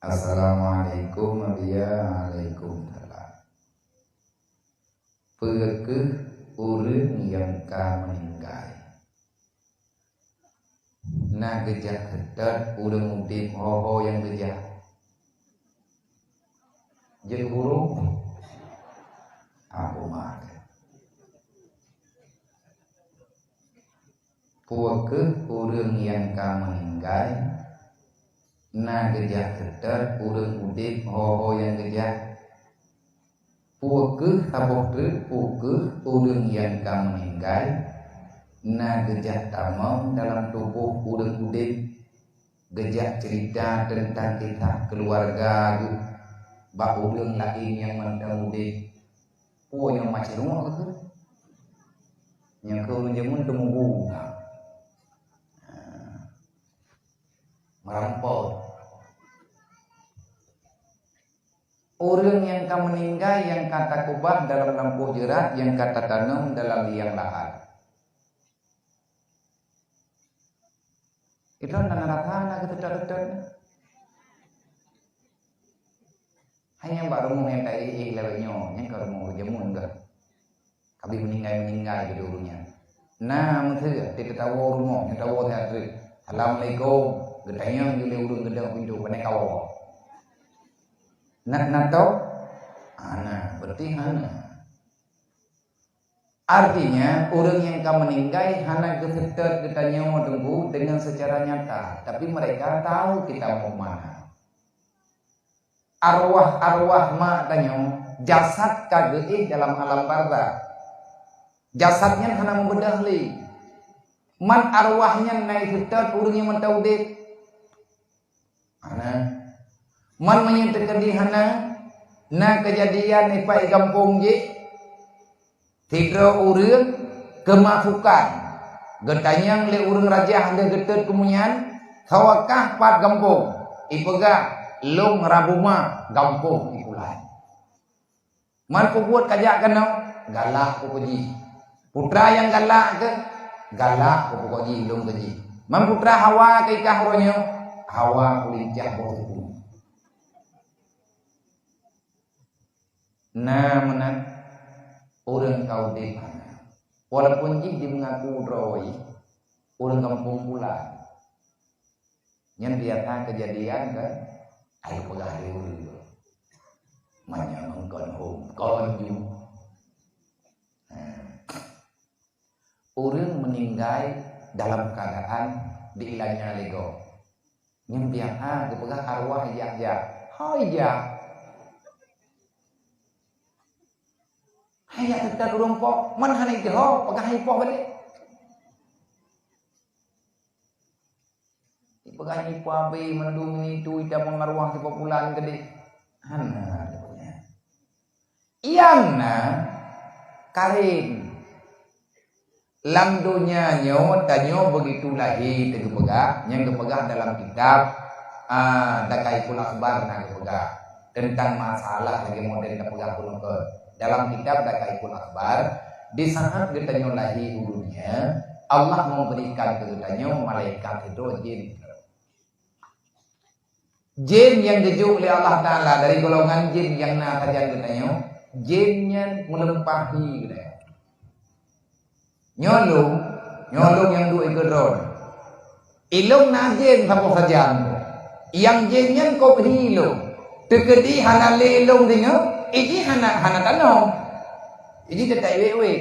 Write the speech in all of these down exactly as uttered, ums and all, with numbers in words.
Assalamualaikum, Abiya. Waalaikumsalam. Peu kheueh ureuëng nyang ka meuninggai? Na geujak seutôt ureuëng udeb ho-ho nyang geujak? Jeuet guru? Aku mah. Peu kheueh ureuëng nyang ka meuninggai? Na geujak seutôt ureuëng udeb ho-ho nyang geujak? Peu kheueh saboh treuk, peu kheueh ureuëng nyang ka meuninggai? Na geujak tamong dalam tuboh ureuëng udeb, geujak ceurita teuntang kisah keuluwarga geuh bak ureuëng laén nyang mantong udeb. Peue nyang macam rumoh kheueh? Nyang kheueh ureuëng jameun teumubu. Merampok. Ureuëng nyang ka meuninggai nyang ka takubah dalam lampôh jeurat nyang ka tatanom dalam liang lahat. Itu na rasa na keuteutôt-teutôt. Hanya bak rumoh nyang taéh-éh lawét nyoe, nyang ka rumoh jameun geuh. Ka abéh meuninggai-meuninggai geuh ureuëng nyan. Na meuseue, teuka tawoe rumoh, nyoe tawoe siat treuk. "Assalamualaikum." Geutanyong lé ureuëng geudong pintoe, "Pane kawoe?" Na, na tôh? Hana, berarti hana. Artinya, ureuëng nyang ka meuninggai hana geuseutôt geutanyoe Teungku dengan secara nyata, tapi mereka tahu kita mau ke mana. Arwah-arwah mak tanyoe, jasad ka geuéh dalam alam barzakh. Jasad nyan hana meubeudôh lé. Man arwah nyan na jiseutôt ureuëng nyang mantong udeb? Hana. Man meunyoe teukeudi hana, na keujadian ipat gampông jih, sidroe ureuëng keumasukan, geutanyong lé ureuëng rajah lheueh geutot keumunyan, "Soe kah pat gampông?" Ipeugah, "Lôn Rabuma, gampông ipulan." Man peubuet kajak keunoe, galak keu jih. Putra nyang galak keu, galak keu jih, lôn keu jih. Man putra hawa keu ikah uroe nyoe, hawa keu lincah boh teupeu. Na meunan ureuëng ka udeb hana. Walaupun jih jimeungaku droe ureuëng gampông pulan. Nyan biasa keujadian kan? Ayo peugah lé ureuëng. Manyang kon hom, kon ju. Nah. Ureuëng meuninggai dalam keuadaan diilanya lé gob. Nyan biasa geupeugah arwah ijak-jak. Ho ijak. Hai jak teuka ureuëng poh, man hana iteue ho, peugah hai poh balek. Ipeugah nyoe pabe mandum ngitu ita meungaruah sipa pulan keudeh. Hana. Nyang na karen. Lam donya nyoe tanyoe begitu lahé teugeupeugah, nyang geupeugah dalam kitab, ah, Daqaiqul Akhbar na geupeugah. Teuntang masalah lagée model tapeugah bunoe keu dalam kitab Daqaiqul Akhbar, di saat geutanyoe lahé u dunia, Allah memberikan keu geutanyoe malaikat sidroe jin. Jin nyang geujok lé Allah Taala dari golongan jin nyang na sajan geutanyoe, jin nyan meuleumpahi geutanyoe. Nyoe lôn, nyoe lôn nyang duek ikeue droe. Ilôn na jén saboh sajan. Nyang jén nyan kop hi lôn. Teukeudi hana lé lôn deungoe, iji hana, hana tanoh. Iji teutap wék-wék.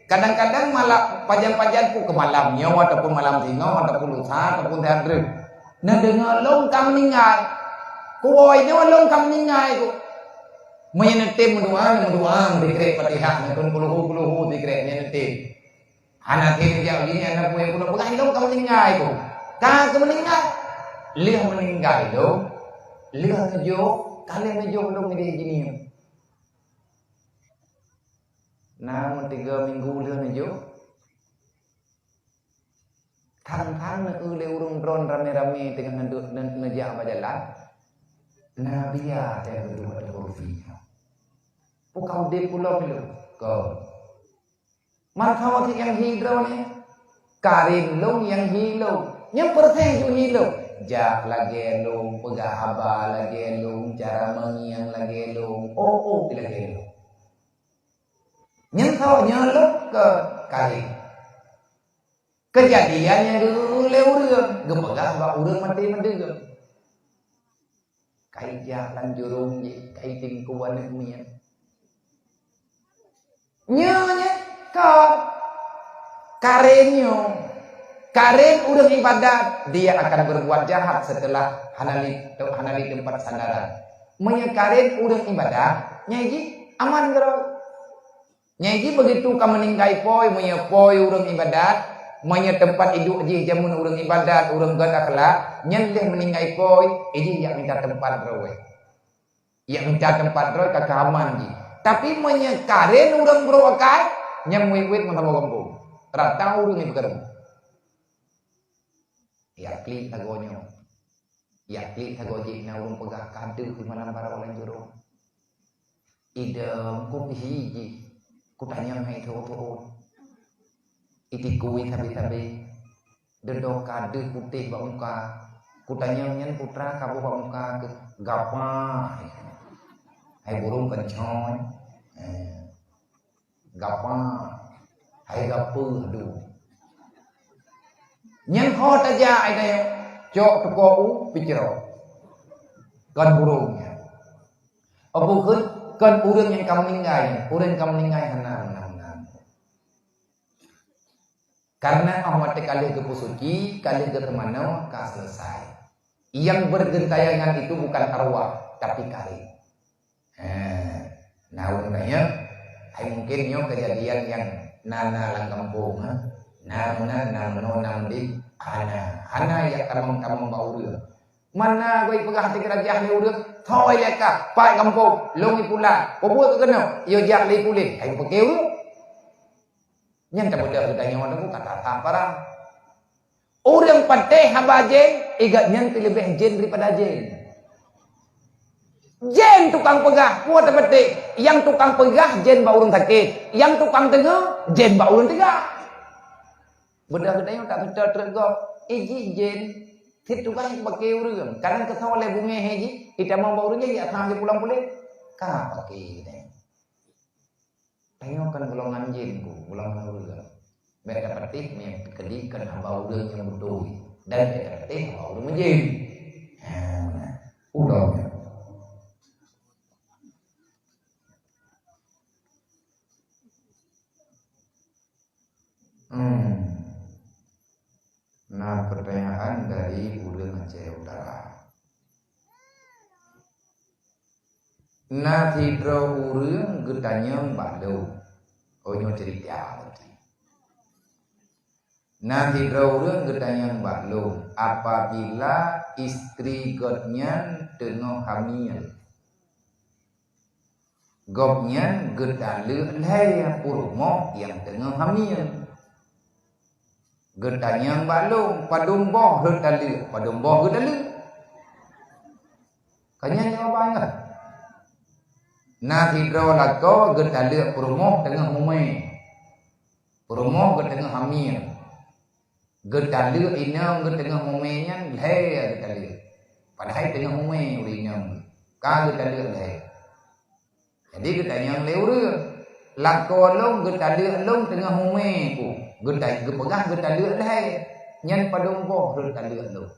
Kadang-kadang malam, pajan-pajan pun ke malam nyoe ataupun malam singoh ataupun lusa ataupun siat treuk. Neudeungoe lôn ka meuninggai. Kuwoe nyoe lôn ka meuninggai ku. Meunyoe neutem meudoa, meudoa, meudikrek Fatihah, neukheun kulhu, kulhu, dikrek nyan neutem. Hana tem jak uji nyan, na peue nyang keuneuk peugah, ilôn ka meuninggai ku. Ka keu meuninggai. Lheueh meuninggai lôn, lheueh neujok, ka lheueh neujok lôn idéh jihnyoe. Na meuteumé minggu lheueh neujok. Thang-thang neu-eu lé ureuëng droen ramé-ramé teungoh neudeuek ne-, neujak bak jalan. Na Abiya nyang geuduek ateueh kursi nyan. Peue ka udeb pulo milu? Kon. Man saboh cit nyang hi droeneuh. Karen lôn nyang hi lôn. Nyang peureséh ju hi lôn. Jak lagèe lôn, peugah haba lagèe lôn, cara meungieng lagèe lôn, oh, oh, lagèe lôn. Nyan tho nyoe lôn keu kayém. Keujadian nyang geuyue lé ureueng, geupeugah bak ureueng maté meudeuh. Kai jak lam jurông jih, kai teungku aneuk miet. Nyoe nyan ka Karen nyoe. Karen ureueng ibadat, dia akan berbuat jahat setelah hana lé, hana lé teumpat sandaran. Meunyoe Karen ureueng ibadat, nyan jih aman keudroe. Nyan jih begitu ka meuninggai pôi, meunyoe pôi ureueng ibadat, meunyoe teumpat iduek jih jameun ureueng ibadat, ureueng gèt akhlak, nyan lheueh meuninggai pôi, ijih jak mita teumpat droe. Jak mita teumpat droe ka keuaman jih. Tapi meunyoe Karen ureueng brôk akai, nyan muet-muet meusaboh gampông. Rata ureueng nyang peukaru. Jak klik sagoe nyoe. Jak klik sagoe jih na ureueng peugah ka deuh di malam baroe lam jurông. Idong kupih jih, kutanyong hai tho-tho. Itikui sabe-sabe. Dudoe ka deuh putéh bak muka. Kutanyong nyan putra ka boh bak muka keuh. Gapa? Hai burông keuncon. Eh. Gapa? Hai gapeue, aduh. Nyan ho tajak ai tanyong. Cok tuko u picro. Kon burông nyan. Apa kheun? Kon ureueng nyang ka meuninggai. Ureueng ka meuninggai hana meunan-meunan. Karena Allah Taala ka lheueh geupeusuci, ka lheueh geuteumanoe, ka selesai. Yang bergentayangan itu bukan arwah, tapi Karen. Ha, na ureueng tanyong, hai mungkin nyoe keujadian nyang na, na lam gampông, ha. Na meunan, na meunoe, na meudéh, hana. Hana jak tamong-tamong bak ureueng. Mana goi peugah hati keurajah lé ureueng, thoi lé kah, pai gampông, lôn i pulan, peubuet keu keunoe, yo jak lé puléh, hai peuke ureueng. Nyan tapeugah geutanyoe nyoe ka that-that parah. Ureueng patéh haba jén, igat nyan pih leubeh jén daripada jén. Jén tukang peugah, peue tapatéh? Nyang tukang peugah jén bak ureueng sakét, nyang tukang teungoh jén bak ureueng teuga. Beudôh geutanyoe tak beutôi treuk gob, ijih jén, sit tukang pake ureueng, kadang keutho lé bungéh jih, itamong bak ureueng jih, jak sang sipulang puléh, ka pake geutanyoe. Tanyoe kan golongan jén ku, golongan ureueng. Bèk tapatéh meukeudi kon haba ureueng nyang beutôi, dan bèk tapatéh haba ureueng meujén. Ha, meunan. Ulôn nyoe. Hmm. Nah, pertanyaan dari ureueng Aceh Utara. Na sidroe ureueng geutanyong bak lôn. Oh, nyoe cerita berarti. Na sidroe ureueng geutanyong bak lôn, apabila istri gobnyan teungoh hamil, gobnyan geutaleuek lhèe peurumoh nyang teungoh hamil. Geutanyong bak lôn, padum boh rhot taleuek, padum boh geutaleuek? Ka nyan jawaban nyan. Na sidroe lakoe geutaleuek peurumoh teungoh mumè. Peurumoh geuteungoh hamil. Geutaleuek inong geuteungoh mumè nyan lhèe geutaleuek. Padahai teungoh mumè ureueng inong. Ka geutaleuek lhèe. Jadi geutanyong lé ureueng, lakoe lôn geutaleuek lôn teungoh mumè ku. Geuta-, geupeugah geutaleuek lhèe. Nyan padum boh rhot taleuek lôn?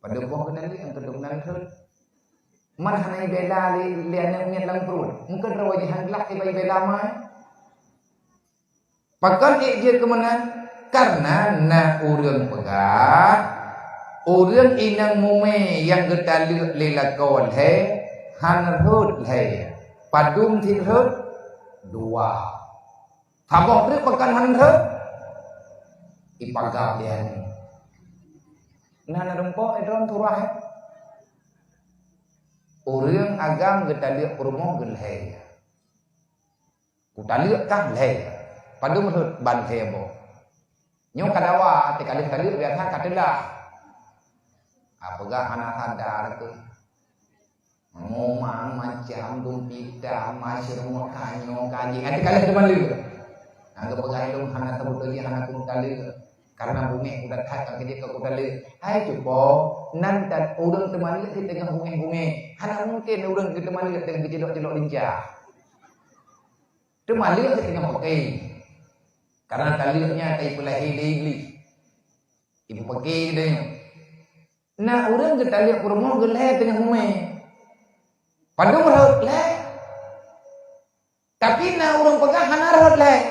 Padum boh geutaleuek nyang keudum nan rhot? Man hana ibela lé, lé aneuk miet lam pruet. Mungken droe jih han glak iba ibela mai. Pakon ék jeuet keu meunan? Karena na ureueng peugah, ureueng inong mumè nyang geutaleuek lé lakoe lhèe, han rhot lhèe. Padum sit rhot? Dua. Saboh treuk pakon han rhot? Ipaga lé aneuk. Na, na rumpok, eh, droen turah, eh. Ureueng agam geutaleuek peurumoh geuh lhèe. Kutaleuek kah lhèe. Padum rhot? Ban lhèe boh. Nyoe ka dawa, teuka lheueh taleuek biasa ka teulah. Ah, peugah hana sadar keuh. Mumang macam dumpita, masyruq, kanyoe, kaji. Ah, teuka lheueh teuma leuek. Nah, geupeugah lôn hana saboh jih hana keuneuk taleuek. Karena bungéh udah that ka keujeuet keu kutaleuek. Hai cupo, nan tan ureuëng teumaleuek di teungoh bungéh-bungéh. Hana mungkin ureuëng geuteumaliek teungoh geucilok-cilok lincah. Teumaleuek di teungoh pakai. Karena taleuek nyan ka ipeulahé lé Iblih. Ibu pakai dia. Nah, ureuëng geutaleuek peurumoh geulhée teungoh humé. Padum rhot lhée. Tapi na ureuëng peugah hana rhot lhée.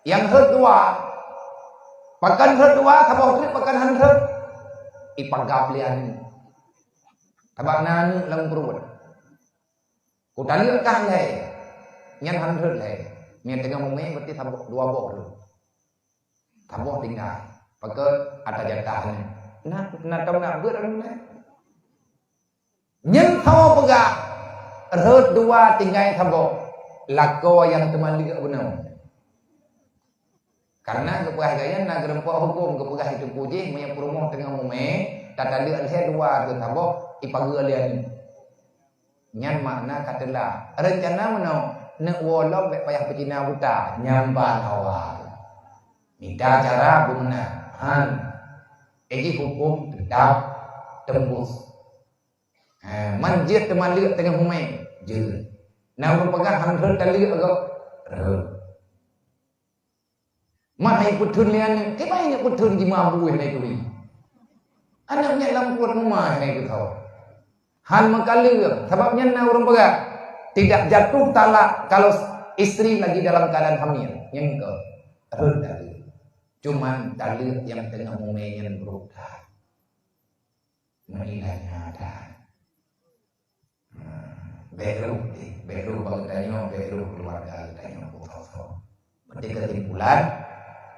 Nyang rhot dua. Pakon rhot dua, saboh treuk pakon hana rhot. Ipagab lé aneuk. Sabab na aneuk lam pruet. Kutaleuek kah lhée. Nyan hana rhot lhée. Nyan teungoh humé berarti saboh dua boh rhot. Saboh tinggai. Pakon ata jatah ni. Nah, nah tahu nak buat orang ni. Nyan saboh peugah, rhot dua tinggai saboh. Lakoe nyang teumaleuek bunoe. Karena geupeugah gaya na geureumpok huköm geupeugah itu kujih meunyoe peurumoh teungoh humé, tataleuek lhée dua rhot saboh, ipageue lé aneuk. Nyan makna ka teulah. Reuncana meunoe, neuk woe lom bék payah peucina buta, nyan ban awai. Mita cara beumeunan. Han. Jadi huköm teutap teumbus. Ha, man jeuet teumaleuek teungoh humé, jeuet. Na ureuëng peugah hana rhot taleuek gob, rhot. Mah hai peuthon lé aneuk, kiban nyang peuthon jimabui hana turi. Aneuk nyan lam pruet mama hana geutho. Han meukaleuek, sabab nyan na ureuëng peugah, tidak jatuh talak kalau istri lagi dalam keadaan hamil. Nyan keuh, rhot taleuek. Cuman taleuek nyang teungoh humé nyan brôk that. Meulilanya ada. Nah, bék rôh deh, bék rôh bak geutanyoe, bék rôh keuluwarga geutanyoe, peue-peue. Berarti keusimpulan,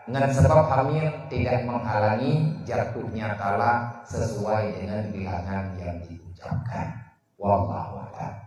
ngon sabab hamil tidak menghalangi jatuhnya talak sesuai dengan bilangan yang diucapkan. Wallahu a'lam.